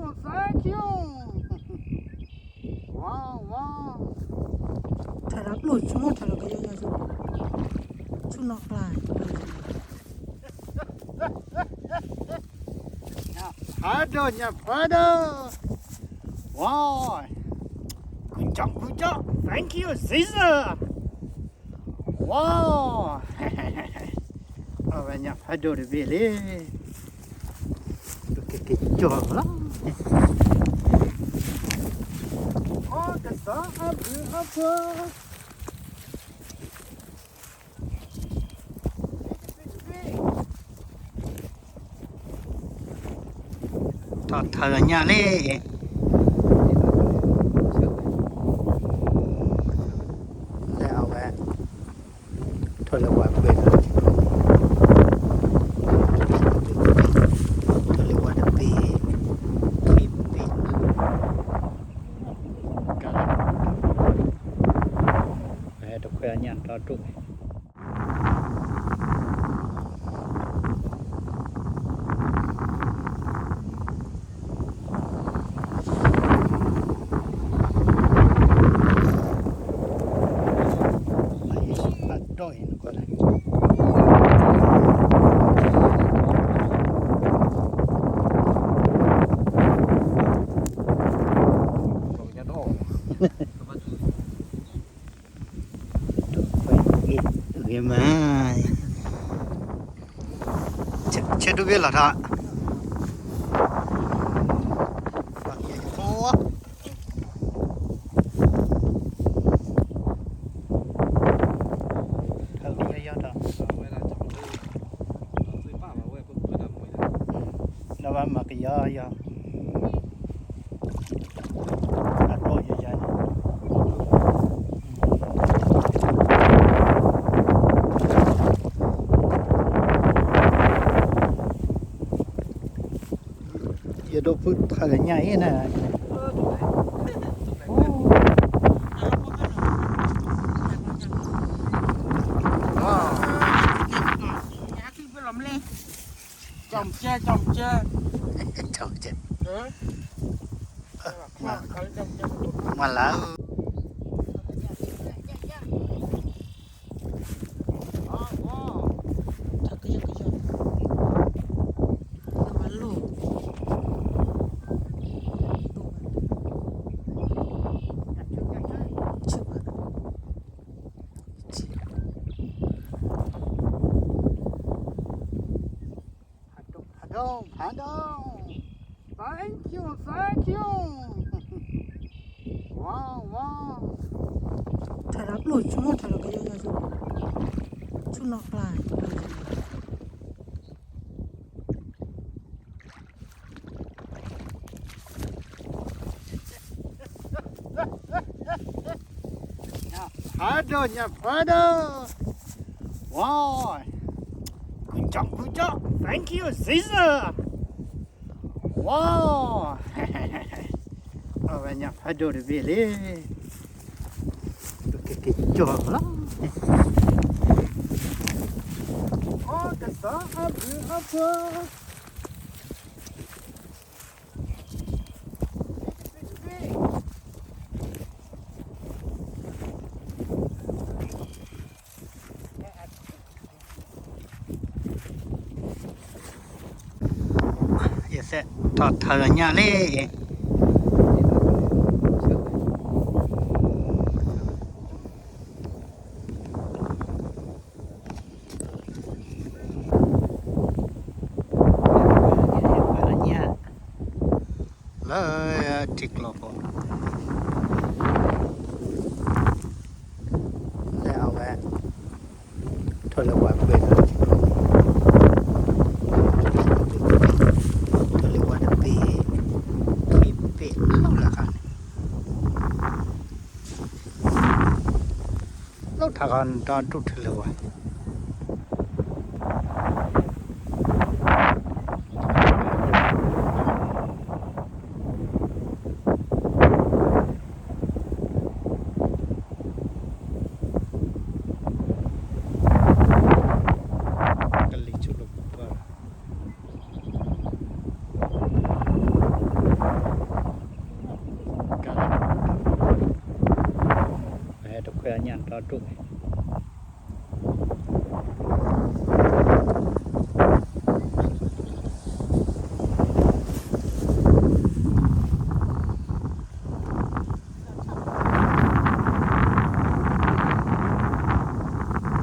Thank you. Wow, wow. ထၢၣ်ဒီးပျိၢ်ဆိကမိၣ်ထၢၣ်ဒီးကယီယီဆိ, ဆူနီၣ်ကျါ, ဖးဒိၣ်ညါဖးဒိၣ်, wow, good job, good job, thank you, sister. Wow, အဝဲညါဖးဒိၣ်တဘ့ၣ်လံ, ကကကၠီလီၤ, ကစၢ်အဘျုးအဖှိၣ် ထီၣ်ထၢၣ်ညါလံ, လဲၤအဝဲ, ထီၣ်လၢဝၤပှဲၤဒီး, ထီၣ်လၢဝၤတဘ့ၣ်, ခံဘ့ၣ်, ကါလီၤ, ဟဲတခွဲအညၣ်ဒီဒိၣ် ဂ့ၤမး, ဆဲးဒိၣ်ဘ့ၣ်လီၤထီၣ်, ဒီးဘၣ်မၤကယီယီ, အဒိၣ်ယယၤန့ၣ် ယဒိၣ်ဖုထၢၣ်လၢညါအံၤန့ၣ်, ကၠီကၠဲ, ကၠီကၠဲ, မၤလၢ ဖးဒိၣ်, ဖးဒိၣ်, thank you, thank you, wow, wow, ထၢၣ်ဒီးပျိၢ်ဆိကမိၣ်ထၢၣ်ဒီးကယီယီဆိ, ဆူနီၣ်ကျါ ဖးဒိၣ်ညါဖးဒိၣ်, wow, good job, good job, thank you, sister, wow, အဝဲညါဖးဒိၣ်တဘ့ၣ်လံ, ကကကၠီလီၤ, ကစၢ်အဘျုးအဖှိၣ် ယသဲၣ်ထီၣ်ထၢၣ်ညါလံ လၢထံကျိဖိ လၢအဝဲ ထီၣ်လၢဝၤပှဲၤဒီး ထီၣ်လၢဝၤတဘ့ၣ် ခံဘ့ၣ်လီၤလၢခါန့ၣ် လီၤထးခီဒီဒူၣ်ထီၣ်လၢဝၤ ကလံၤဆူၣ်လိာ်ပှၤ လၢ ဒီးဒိၣ်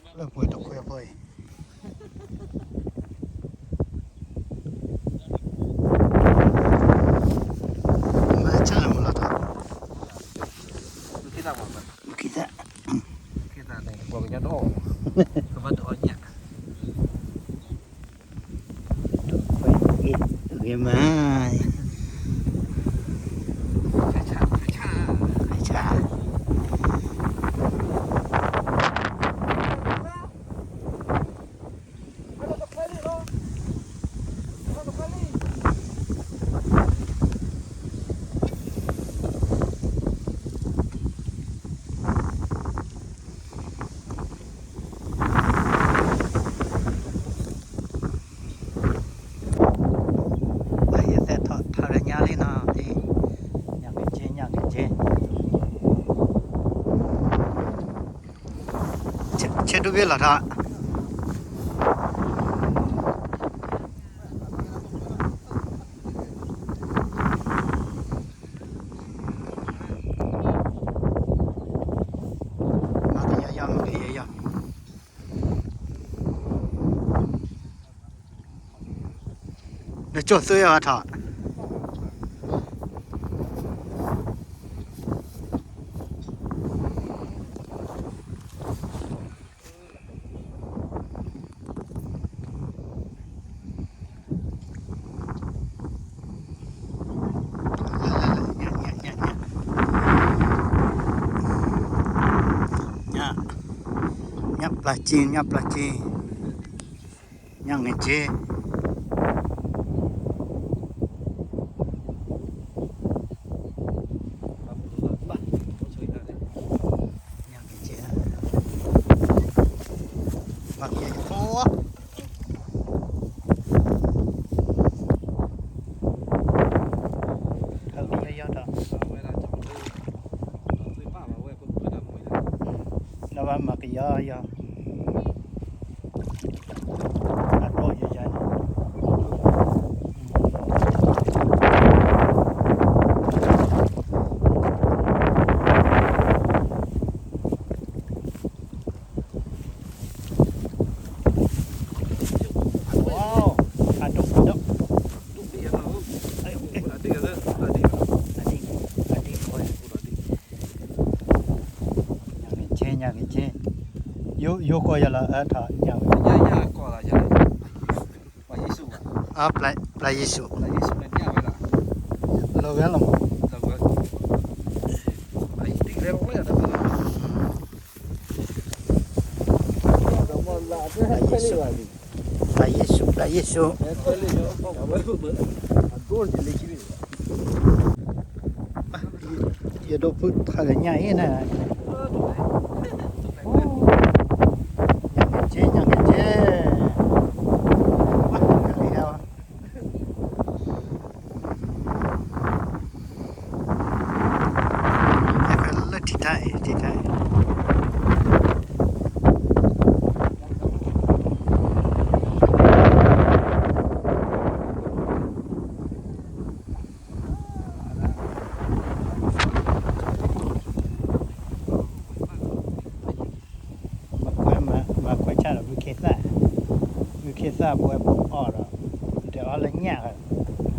လၢပှဲၤတခွဲဖီအံၤ မ့ၢ်ဆၣ်လၢမုၢ်လီၤထီၣ် က့သၣ် က့သၣ်န့ၣ် ပှၤကညီတအီၣ် ကဘၣ်တအီၣ်ညၣ် ဂ့ၤမး ဆၣ် ယသဲထီၣ်ထါရညါလံနီၤ ညၣ်က့ၤက့ၤ ညၣ်က့ၤက့ၤ ဆၢဒိၣ်ဘ့ၣ်လီၤထီၣ် မၤကယီယီ မၤကယီယီ နကၠိၣ်သွ့အီၤထီၣ် ညၣ်ပျၢ်က့ၤ ညၣ်ပျၢ်က့ၤ ညၣ်ငဲၤက့ၤ ညၣ်က့ၤ မၤကယီယီ လၢဘၣ်မၤကယီယီ အဒိၣ်ယယၤန့ၣ် ညၣ်က့ၤက့ၤ ညၣ်က့ၤက့ၤ ယိၤကီၢ်ယၤလီၤ အထီၣ်ညၣ်ဝဲ ပျၢ်ယ့ၣ်ၡူး လီၤဂာ်လီၤမး ပျၢ်ယ့ၣ်ၡူး ပျၢ်ယ့ၣ်ၡူး ယဒိၣ်ဖုထါလၢညၣ်အံၤန့ၣ် ညၣ်က့ၤက့ၤ ညၣ်က့ၤက့ၤ လၢထံထါအံၤ ထံထါအံၤ မၤခွဲးဆၣ်ဒီး ဝံခ့သၣ်, ဝံခ့သၣ်ပဝဲပအီၣ်ဒီး တအီၣ်လၢညၣ်ဒီး မၤ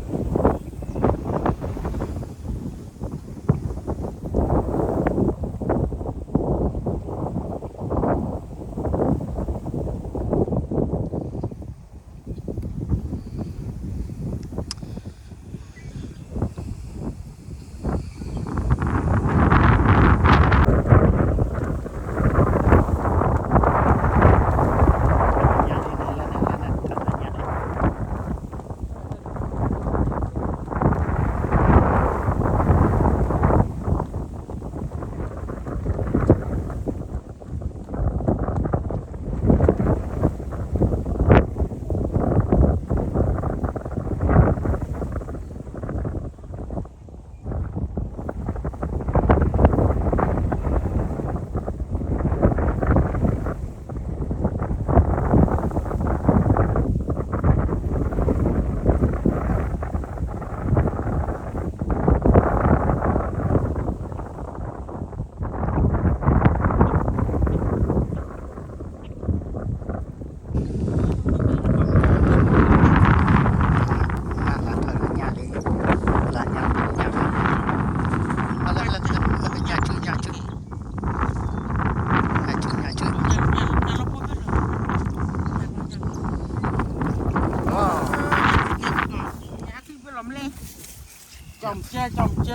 ကၠဲ, ကၠ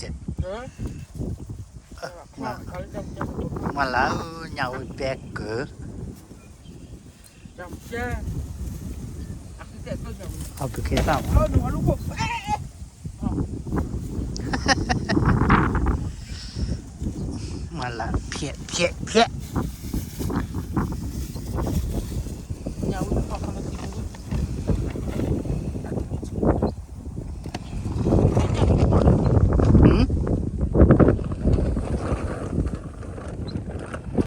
ဲ, မၤလၢညါဝဲဘဲကၢ, အဘုကဲသၣ်မး, မၤလၢဖျဲးဖျဲးဖျဲး,